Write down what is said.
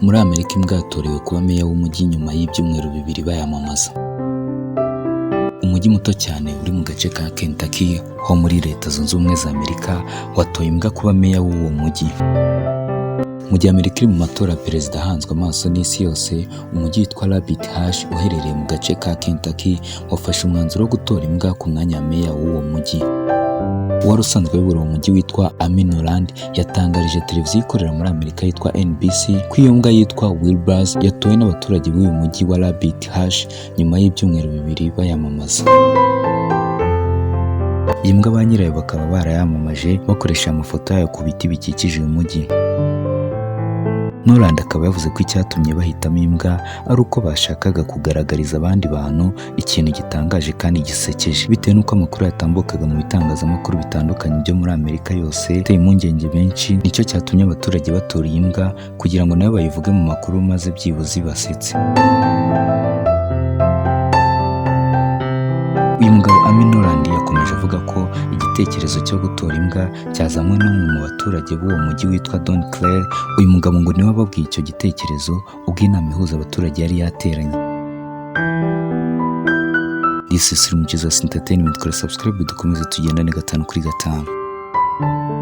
Muri Amerika, imbwa yatorewe kuba meya w'umujyi nyuma y'ibyumweru 2 bayamamaza. Umujyi muto cyane uri mu gace ka Kentucky ho muri Leta Zunze Ubumwe za Amerika watoye imbwa kuba meya w'uwo mujyi. Mu gihe Amerika iri mu matora ya perezida ahanzwe amaso n'isi yose, umujyi witwa Rabbit Hash uherereye mu gace ka Kentucky wafashe umwanzuro wo gutora imbwa ku mwanya wa meya w'uwo mujyi. Uwari usanzwe ayobora uwo mujyi witwa Amy Noland yatangarije televiziyo ikorera muri Amerika yitwa NBC ko iyo mbwa yitwa Wilbur yatowe n'abaturage b'uyu mujyi wa Rabbit Hash nyuma y'ibyumweru 2 bayamamaza. Iyi mbwa ba nyirayo bakaba barayamamaje bakoresha amafoto yayo ku biti bikikije uyu mujyi. Noland akaba yavuze ko icyatumye bahitamo imbwa ari uko bashakaga kugaragariza abandi bantu ikintu gitangaje kandi gisekeje, bitewe n'uko amakuru yatambukaga mu bitangazamakuru bitandukanye byo muri Amerika yose ateye impungenge benshi. Nicyo cyatumye abaturage batora iyi mbwa kugira ngo nabo bayivuge mu makuru maze byibuze ibasetse. Uyu mugabo Amy Noland yakomeje avuga ko igitekerezo cyo gutora imbwa cyazanywe n'umwe mu baturage b'uwo mujyi witwa Don Clare. Uyu mugabo ngo niwe wababwiye icyo gitekerezo ubwo inama ihuza abaturage yari yateranye. This is Slim Jesus Entertainment, kora subscribe dukomeze tugendane 5 kuri 5.